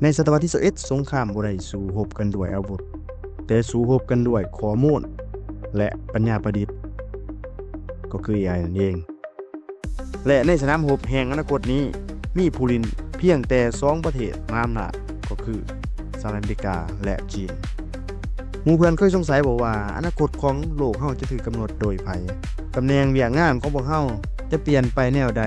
ໃນສະຕະວັດທີຊາວເອັດ ສົງຄາມບໍ່ໄດ້ສູ້ຮົບກັນດ້ວຍອາວຸດ, ແຕ່ສູ້ຮົບກັນດ້ວຍຂໍ້ມູນ ແລະ ປັນຍາປະດິດ, ກໍຄື ເອໄອ ນັ້ນເອງ. ແລະ ໃນສະໜາມຮົບແຫ່ງອະນາຄົດນີ້ ມີຜູ້ຫຼິ້ນພຽງແຕ່ສອງປະເທດມະຫາອຳນາດ ກໍຄືສະຫະລັດອາເມລິກາ ແລະ ຈີນ. ໝູ່ເພື່ອນເຄີຍສົງໄສບໍ່ວ່າ ອະນາຄົດຂອງໂລກເຮົາຈະຖືກກຳນົດໂດຍໃຜ? ຕຳແໜ່ງວຽກງານຂອງພວກເຮົາຈະປ່ຽນໄປແນວໃດ?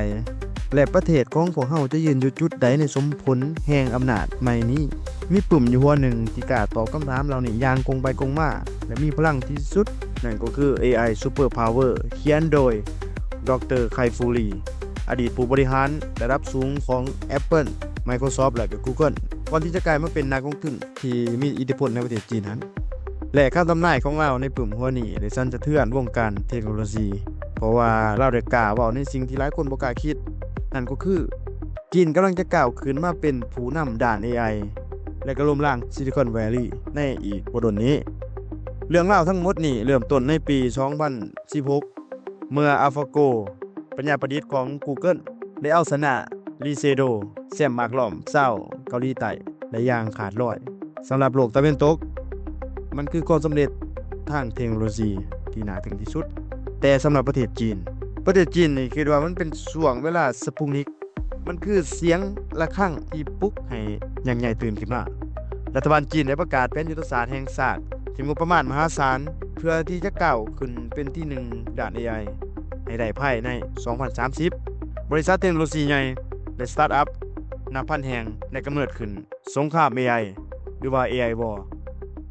ແລະ ປະເທດຂອງພວກເຮົາຈະຢືນຢູ່ຈຸດໃດໃນສົມຜົນແຫ່ງອຳນາດໃໝ່ນີ້? ມີປຶ້ມຢູ່ຫົວໜຶ່ງທີ່ກ້າຕອບຄຳຖາມເຫຼົ່ານີ້ຢ່າງກົງໄປກົງມາ ແລະ ມີພະລັງທີ່ສຸດ, ນັ້ນກໍຄື ເອໄອ Super Power ຂຽນໂດຍ ດຣ ໄຄຟູລີ ອະດີດຜູ້ບໍລິຫານລະດັບສູງຂອງ Apple, Microsoft ແລະ ກໍ Google ກ່ອນທີ່ຈະກາຍມາເປັນນັກລົງທຶນທີ່ມີອິດທິພົນໃນປະເທດຈີນຫັ້ນ. ແລະ ຄຳທຳນາຍຂອງລາວໃນປຶ້ມຫົວນີ້ໄດ້ສັ່ນສະເທືອນວົງການເທັກໂນໂລຊີ, ເພາະວ່າລາວໄດ້ກ້າເວົ້າໃນສິ່ງທີ່ຫຼາຍຄົນບໍ່ກ້າຄິດ, ນັ້ນກໍຄື ຈີນກຳລັງຈະກ້າວຂຶ້ນມາເປັນຜູ້ນຳດ້ານ ເອໄອ ແລະ ກໍລົ້ມລ້າງ Silicon Valley ໃນອີກບໍ່ດົນນີ້. ເລື່ອງລາວທັງໝົດນີ້ເລີ່ມຕົ້ນໃນປີສອງພັນສິບຫົກ ເມື່ອ AlphaGo ປັນຍາປະດິດຂອງ Google ໄດ້ເອົາຊະນະ Shiseido ແຊ້ມໝາກລ້ອມຊາວເກົາຫຼີໃຕ້ໄດ້ຢ່າງຂາດລອຍ. ສຳລັບໂລກຕາເວັນຕົກ, ມັນຄືຄວາມສຳເລັດທາງເທັກໂນໂລຊີທີ່ໜ້າທຶ່ງທີ່ສຸດ. ແຕ່ສຳລັບປະເທດຈີນ, ປະເທດຈີນນີ້ຄິດວ່າມັນເປັນຊ່ວງເວລາ Sputnik ມັນຄືສຽງລະຄັງທີ່ປຸກໃຫ້ຍັກໃຫຍ່ຕື່ນຂຶ້ນມາ. ລັດຖະບານຈີນໄດ້ປະກາດແຜນຍຸດທະສາດແຫ່ງຊາດທີ່ງົບປະມານມະຫາສານ ເພື່ອທີ່ຈະກ້າວຂຶ້ນເປັນທີໜຶ່ງດ້ານ ເອໄອ ໃຫ້ໄດ້ພາຍໃນສອງພັນສາມສິບ. ບໍລິສັດເທັກໂນໂລຊີໃຫຍ່ ແລະ ສະຕາດອັບນັບພັນແຫ່ງໄດ້ກຳເນີດຂຶ້ນ. ສົງຄາມ ເອໄອ ຫຼືວ່າ ເອໄອ War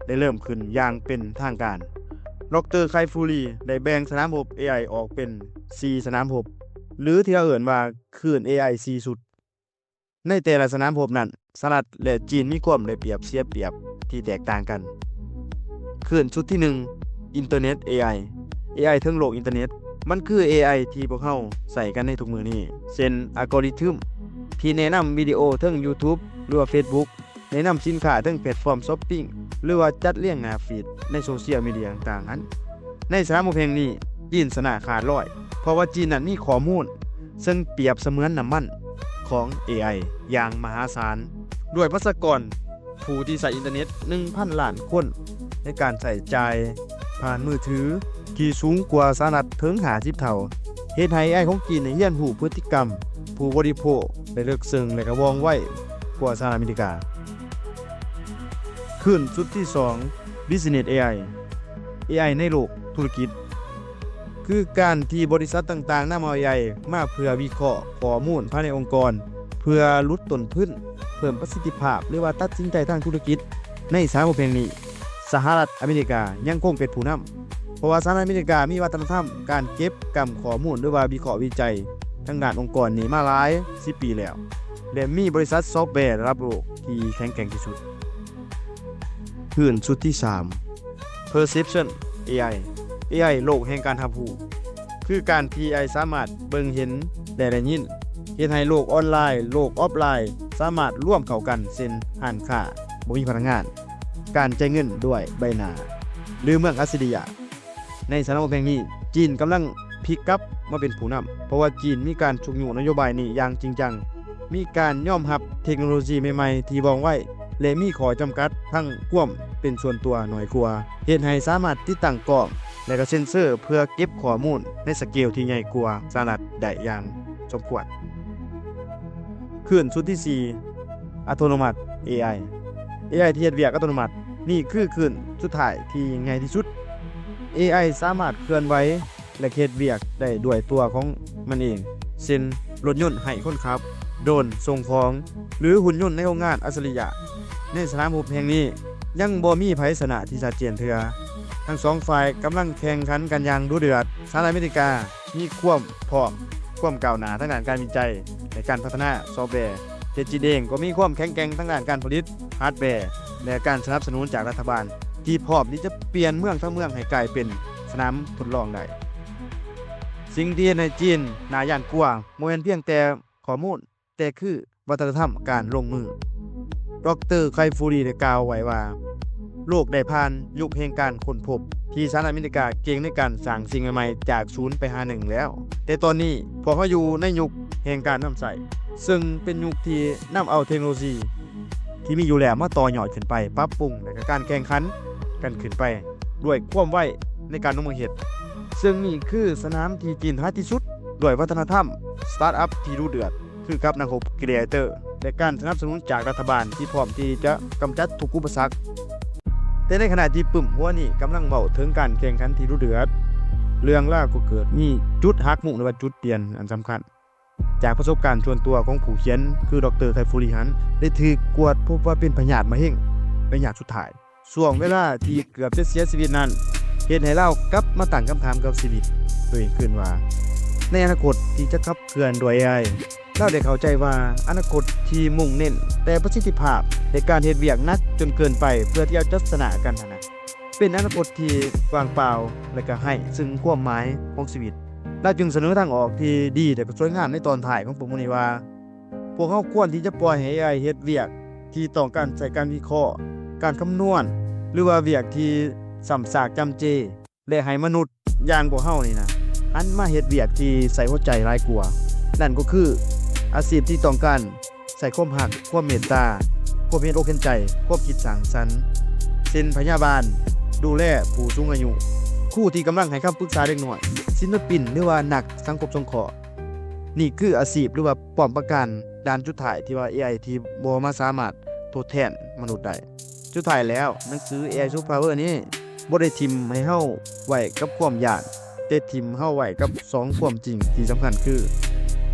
ໄດ້ເລີ່ມຂຶ້ນຢ່າງເປັນທາງການ. ດຣ ໄຄຟູລີ ໄດ້ແບ່ງສະໜາມຮົບ ເອໄອ ອອກເປັນສີ່ສະໜາມຮົບ ຫຼື ທີ່ລາວເອີ້ນວ່າ ຄື້ນ ເອໄອ ສີ່ຊຸດ. ໃນແຕ່ລະສະໜາມຮົບນັ້ນ, ສະຫະລັດ ແລະ ຈີນມີຄວາມໄດ້ປຽບເສຍປຽບທີ່ແຕກຕ່າງກັນ. ຄື້ນຊຸດທີໜຶ່ງ ອິນເຕີເນັດ ເອໄອ. ເອໄອ ເທິງໂລກອິນເຕີເນັດ ມັນຄື ເອໄອ ທີ່ພວກເຮົາໃຊ້ກັນໃນທຸກມື້ນີ້, ເຊັ່ນ ອັລກອຣິທຶມທີ່ແນະນຳວິດີໂອເທິງ YouTube ຫຼືວ່າ Facebook, ແນະນຳສິນຄ້າເທິງແພລດຟອມຊັອບປິງ ຫຼືວ່າຈັດລຽງໜ້າຟີດໃນໂຊຊຽວມີເດຍຕ່າງໆຫັ້ນ. ໃນສະໜາມຮົບແຫ່ງນີ້, ຈີນຊະນະຂາດລອຍ, ເພາະວ່າຈີນນັ້ນມີຂໍ້ມູນເຊິ່ງປຽບສະເໝືອນນ້ຳມັນຂອງ ເອໄອ ຢ່າງມະຫາສານ, ດ້ວຍປະຊາກອນຜູ້ທີ່ໃຊ້ອິນເຕີເນັດໜຶ່ງພັນລ້ານຄົນ ໃນການໃຊ້ຈ່າຍຜ່ານມືຖືທີ່ສູງກວ່າສະຫະລັດເຖິງຫ້າສິບເທົ່າ, ເຮັດໃຫ້ ເອໄອ ຂອງຈີນໄດ້ຮຽນຮູ້ພຶດຕິກຳຜູ້ບໍລິໂພກໄດ້ເລິກເຊິ່ງ ແລະ ກໍວ່ອງໄວກວ່າສະຫະລັດອາເມລິກາ. ຄື້ນຊຸດທີສອງ ບິສເນັດ ເອໄອ. ເອໄອ ໃນໂລກທຸລະກິດ ຄືການທີ່ບໍລິສັດຕ່າງໆນຳເອົາ ເອໄອ ມາເພື່ອວິເຄາະຂໍ້ມູນພາຍໃນອົງກອນ ເພື່ອຫຼຸດຕົ້ນທຶນ, ເພີ່ມປະສິດທິພາບ ຫຼືວ່າຕັດສິນໃຈທາງທຸລະກິດ. ໃນສະຫະພາບແຫ່ງນີ້, ສະຫະລັດອາເມລິກາຍັງຄົງເປັນຜູ້ນຳ, ເພາະວ່າສະຫະລັດອາເມລິກາມີວັດທະນະທຳການເກັບກຳຂໍ້ມູນ ຫຼືວ່າວິເຄາະວິໄຈທາງດ້ານອົງກອນນີ້ມາຫຼາຍສິບປີແລ້ວ ແລະ ມີບໍລິສັດຊອບແວລະດັບໂລກທີ່ແຂງແກ່ງທີ່ສຸດ. ຄື້ນຊຸດທີສາມ Perception ເອໄອ. ເອໄອ ໂລກແຫ່ງການຮັບຮູ້ ຄືການທີ່ ເອໄອ ສາມາດເບິ່ງເຫັນ ແລະ ໄດ້ຍິນ, ເຮັດໃຫ້ໂລກອອນລາຍ, ໂລກອອຟລາຍ ສາມາດລວມເຂົ້າກັນ ເຊັ່ນ ຮ້ານຄ້າບໍ່ມີພະນັກງານ, ການຈ່າຍເງິນດ້ວຍໃບໜ້າ ຫຼື ເມືອງອັດສະລິຍະ. ໃນສະໜາມຮົບແຫ່ງນີ້, ຈີນກຳລັງພິກກັບມາເປັນຜູ້ນຳ, ເພາະວ່າຈີນມີການຊຸກຍູ້ນະໂຍບາຍນີ້ຢ່າງຈິງຈັງ, ມີການຍອມຮັບເທັກໂນໂລຊີໃໝ່ໆທີ່ວ່ອງໄວ ແລະ ມີຂໍ້ຈຳກັດທາງຄວາມເປັນສ່ວນຕົວໜ້ອຍກວ່າ, ເຮັດໃຫ້ສາມາດຕິດຕັ້ງກ້ອງ ແລະ ກໍເຊັນເຊີເພື່ອເກັບຂໍ້ມູນໃນສະເກວທີ່ໃຫຍ່ກວ່າສະຫະລັດໄດ້ຢ່າງສົມຄວນ. ຄື້ນຊຸດທີສີ່ Autonomous ເອໄອ. ເອໄອ ທີ່ເຮັດວຽກອັດຕະໂນມັດ, ນີ້ຄືຄື້ນສຸດທ້າຍທີ່ໃຫຍ່ທີ່ສຸດ. ເອໄອ ສາມາດເຄື່ອນໄຫວ ແລະ ເຮັດວຽກໄດ້ດ້ວຍຕົວຂອງມັນເອງ, ເຊັ່ນ ລົດຍົນໄຮ້ຄົນຂັບ, ໂດຣນສົ່ງຂອງ ຫຼື ຫຸ່ນຍົນໃນໂຮງງານອັດສະລິຍະ. ໃນສະໜາມຮົບແຫ່ງນີ້, ຍັງບໍ່ມີໃຜຊະນະທີ່ຊັດເຈນເທື່ອ. ທັງສອງຝ່າຍກຳລັງແຂ່ງຂັນກັນຢ່າງດຸເດືອດ. ສະຫະລັດອາເມລິກາ ມີຄວາມພ້ອມ, ຄວາມກ້າວໜ້າທາງດ້ານການວິໄຈ ແລະ ການພັດທະນາຊອບແວ, ແລະ ຈີນເອງກໍມີຄວາມແຂງແກ່ງທາງດ້ານການຜະລິດ, ຮາດແວ ແລະ ການສະໜັບສະໜູນຈາກລັດຖະບານ ທີ່ພ້ອມທີ່ຈະປ່ຽນເມືອງທັງເມືອງໃຫ້ກາຍເປັນສະໜາມທົດລອງໄດ້. ສິ່ງທີ່ເຮັດໃຫ້ຈີນໜ້າຢ້ານກົວ ບໍ່ແມ່ນພຽງແຕ່ຂໍ້ມູນ, ແຕ່ຄື ວັດທະນະທຳການລົງມື. ດຣ. ໄຄຟູລີ ໄດ້ກ່າວໄວ້ວ່າ, ໂລກໄດ້ຜ່ານຍຸກແຫ່ງການຄົ້ນພົບທີ່ສະຫະລັດອາເມລິກາເກັ່ງໃນການສ້າງສິ່ງໃໝ່ໆຈາກສູນໄປຫາໜຶ່ງແລ້ວ, ແຕ່ຕອນນີ້ພວກເຮົາຢູ່ໃນຍຸກແຫ່ງການນຳໃຊ້, ເຊິ່ງເປັນຍຸກທີ່ນຳເອົາເທັກໂນໂລຊີ ທີ່ມີຢູ່ແລ້ວມາຕໍ່ຍອດຂຶ້ນໄປ, ປັບປຸງ ແລະ ກະການແຂ່ງຂັນກັນຂຶ້ນໄປດ້ວຍຄວາມໄວໃນການລົງມືເຮັດ. ເຊິ່ງນີ້ຄືສະໜາມທີ່ຈີນຖະໜັດທີ່ສຸດດ້ວຍວັດທະນະທຳສະຕາດອັບທີ່ດຸເດືອດ ຄືກັບນັກຮົບ Gladiator ແລະ ການສະໜັບສະໜູນຈາກລັດຖະບານທີ່ພ້ອມທີ່ຈະກຳຈັດທຸກອຸປະສັກ. ແຕ່ໃນຂະນະທີ່ປຶ້ມຫົວນີ້ກຳລັງເວົ້າເຖິງການແຂ່ງຂັນທີ່ດຸເດືອດ, ເລື່ອງລາວກໍເກີດມີຈຸດຫັກມຸມ ຫຼືວ່າຈຸດປ່ຽນອັນສຳຄັນ. ຈາກປະສົບການສ່ວນຕົວຂອງຜູ້ຂຽນ ຄື ດອກເຕີ ໄຄຟູຣີ ຫັ້ນ ໄດ້ຖືກກວດພົບວ່າເປັນພະຍາດມະເຮັງໄລຍະສຸດທ້າຍ. ຊ່ວງເວລາທີ່ເກືອບຈະເສຍຊີວິດນັ້ນ ເຮັດໃຫ້ລາວກັບມາຕັ້ງຄຳຖາມກັບຊີວິດໂຕເອງຄືນວ່າ ໃນອະນາຄົດທີ່ຈະຂັບເຄື່ອນດ້ວຍ ເອໄອ, ລາວໄດ້ເຂົ້າໃຈວ່າອະນາຄົດທີ່ມຸ່ງເນັ້ນແຕ່ປະສິດທິພາບ ແລະ ການເຮັດວຽກໜັກຈົນເກີນໄປເພື່ອທີ່ເຮົາຈະຊະນະກັນຫັ້ນນະ ເປັນອະນາຄົດທີ່ວ່າງເປົ່າ ແລະ ກະໄຮ້ຊຶ່ງຄວາມໝາຍຂອງຊີວິດ. ລາວຈຶ່ງສະເໜີທາງອອກທີ່ດີ ແລະ ກະສວຍງາມໃນຕອນທ້າຍຂອງບົດນີ້ວ່າ ພວກເຮົາຄວນທີ່ຈະປ່ອຍໃຫ້ ເອໄອ ເຮັດວຽກທີ່ຕ້ອງການໃຊ້ການວິເຄາະ, ການຄຳນວນ ຫຼືວ່າວຽກທີ່ຊ້ຳຊາກຈຳເຈ ແລະ ໃຫ້ມະນຸດຢ່າງພວກເຮົານີ້ນະ ຫັນມາເຮັດວຽກທີ່ໃຊ້ຫົວໃຈຫຼາຍກວ່າ. ນັ້ນກໍຄືອາຊີບທີ່ຕ້ອງການໃຊ້ຄວາມຮັກ, ຄວາມເມດຕາ, ຄວາມເຫັນອົກເຫັນໃຈ, ຄວາມຄິດສ້າງສັນ ເຊັ່ນ ພະຍາບານ, ດູແລຜູ້ສູງອາຍຸ, ຄູທີ່ກຳລັງໃຫ້ຄຳປຶກສາເດັກນ້ອຍ, ສິນລະປິນ ຫຼືວ່ານັກສັງຄົມສົງເຄາະ. ນີ້ຄືອາຊີບ ຫຼືວ່າປ້ອມປາການດ່ານສຸດທ້າຍທີ່ວ່າ ເອໄອ ທີ່ບໍ່ມາສາມາດທົດແທນມະນຸດໄດ້. ສຸດທ້າຍແລ້ວ ໜັງສື ເອໄອ Superpower ນີ້ບໍ່ໄດ້ຖິ້ມໃຫ້ເຮົາໄວ້ກັບຄວາມຢ້ານ, ແຕ່ຖິ້ມເຮົາໄວ້ກັບສອງຄວາມຈິງທີ່ສຳຄັນ ຄື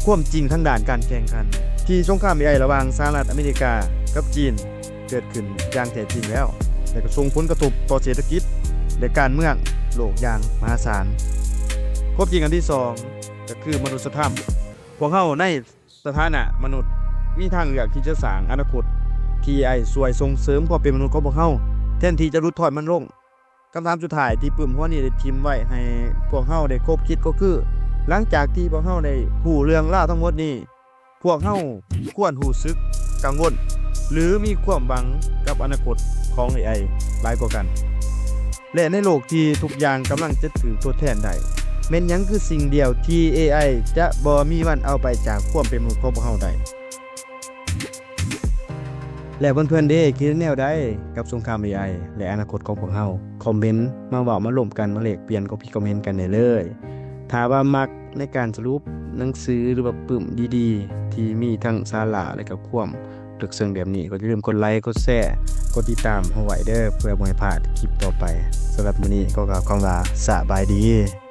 ຄວາມຈິງທາງດ້ານການແຂ່ງຂັນ ທີ່ສົງຄາມ ເອໄອ ລະຫວ່າງສະຫະລັດອາເມລິກາກັບຈີນ ເກີດຂຶ້ນຢ່າງແທ້ຈິງແລ້ວ ແລະ ກໍສົ່ງຜົນກະທົບຕໍ່ເສດຖະກິດ ແລະ ການເມືອງໂລກຢ່າງມະຫາສານ. ຄວາມຈິງອັນທີສອງ ກໍຄືມະນຸດສະທຳ. ພວກເຮົາໃນຖານະມະນຸດ ມີທາງເລືອກທີ່ຈະສ້າງອະນາຄົດທີ່ ເອໄອ ຊ່ວຍສົ່ງເສີມຄວາມເປັນມະນຸດຂອງພວກເຮົາ ແທນທີ່ຈະຫຼຸດທອນມັນລົງ. ຄຳຖາມສຸດທ້າຍທີ່ປຶ້ມຫົວນີ້ໄດ້ຖິ້ມໄວ້ໃຫ້ພວກເຮົາໄດ້ຄົບຄິດກໍຄື ຫຼັງຈາກທີ່ພວກເຮົາໄດ້ຮູ້ເລື່ອງລາວທັງໝົດນີ້, ພວກເຮົາຄວນຮູ້ສຶກກັງວົນ ຫຼື ມີຄວາມຫວັງກັບອະນາຄົດຂອງ ເອໄອ ຫຼາຍກວ່າກັນ? ແລະ ໃນໂລກທີ່ທຸກຢ່າງກຳລັງຈະຖືກທົດແທນໄດ້, ແມ່ນຫຍັງຄືສິ່ງດຽວທີ່ ເອໄອ ຈະບໍ່ມີວັນເອົາໄປຈາກຄວາມເປັນມະນຸດຂອງພວກເຮົາໄດ້? ແລ້ວເພື່ອນໆເດ ຄິດແນວໃດກັບສົງຄາມ ເອໄອ ແລະ ອະນາຄົດຂອງພວກເຮົາ? ຄອມເມັນມາເວົ້າ ມາລົມກັນ ມາແລກປ່ຽນຄວາມຄິດຄວາມເຫັນກັນໄດ້ເລີຍ. ຖ້າວ່າມັກໃນການສະຫຼຸບໜັງສື ຫຼືວ່າປຶ້ມດີໆ ທີ່ມີທັງສາລະ ແລະ ກໍຄວາມເລິກເຊິ່ງແບບນີ້ ກໍຢ່າລືມກົດໄລ, ກົດແຊ, ກົດຕິດຕາມເຮົາໄວ້ເດີ ເພື່ອບໍ່ໃຫ້ພາດຄລິບຕໍ່ໄປ. ສຳລັບມື້ນີ້ກໍກ່າວຄຳວ່າ ສະບາຍດີ.